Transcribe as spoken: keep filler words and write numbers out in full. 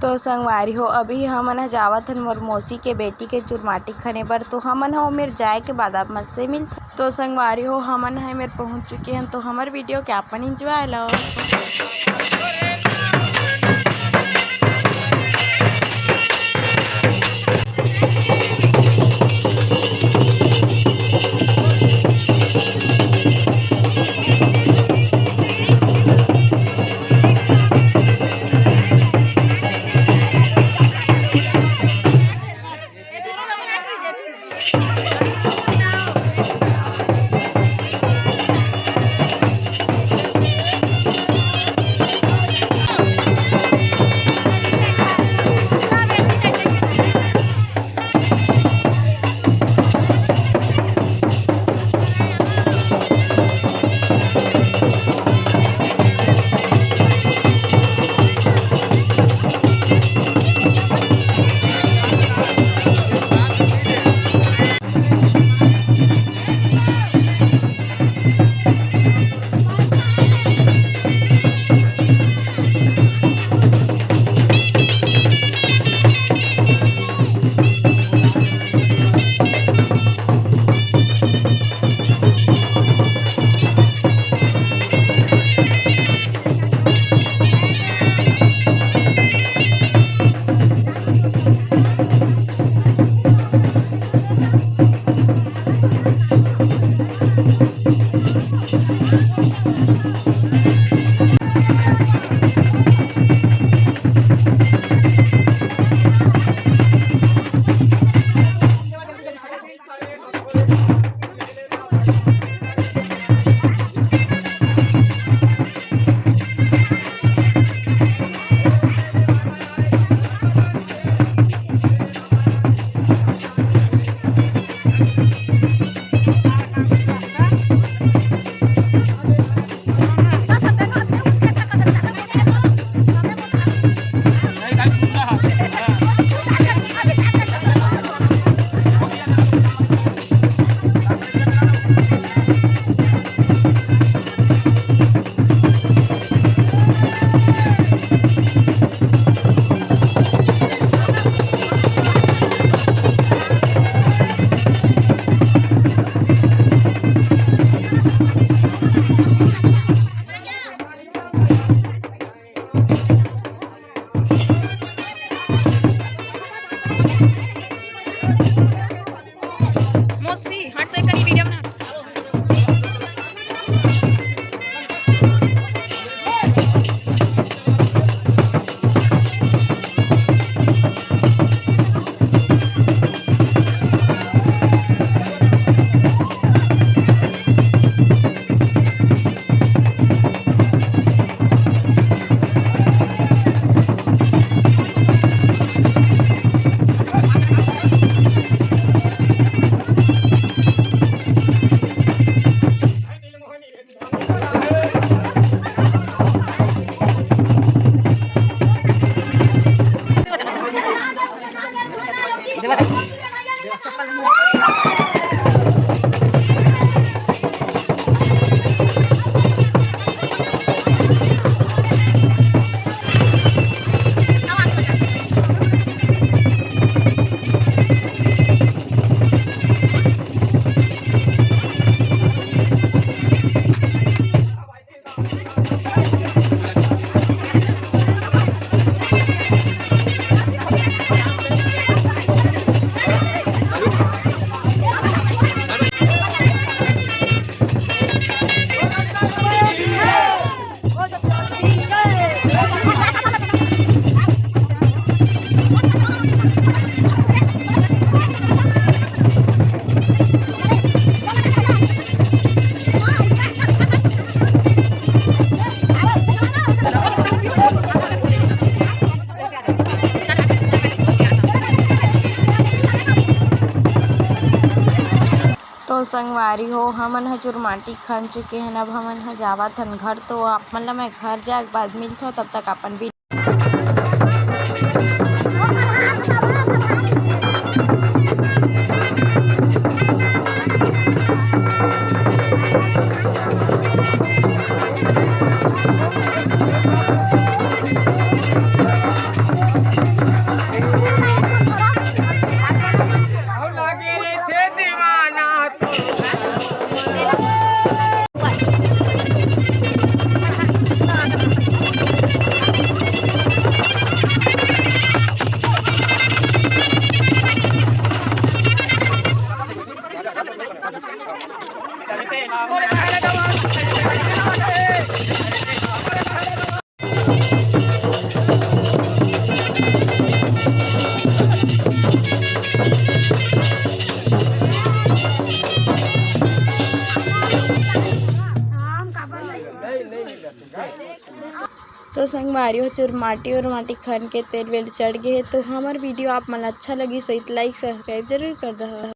तो संगवारी हो, अभी हमन ह जावत हन मोर मौसी के बेटी के चुरमाटी खने बर। तो हमन ह ओमेर जाए के बाद आप मन से मिलथन। तो संगवारी हो, हमन ह एमेर पहुंच चुके हन। तो हमर वीडियो के आप मन एंजॉय लो। मौसी, हट तो, एक कहीं वीडियो बना। तो संगवारी हो, हमन ह चुरमाटी खन चुके हन। अब हमन ह जावत हन घर। तो आप मन ल मैं घर जाए के बाद मिलथों, तब तक अपन वीडियो तो संगवारी हो, चुरमाटी उरमाटी खन के तेल वेल चढ़ गे हे। तो हमर वीडियो आप मन अच्छा लगिस होही त like subscribe जरूर कर दहा।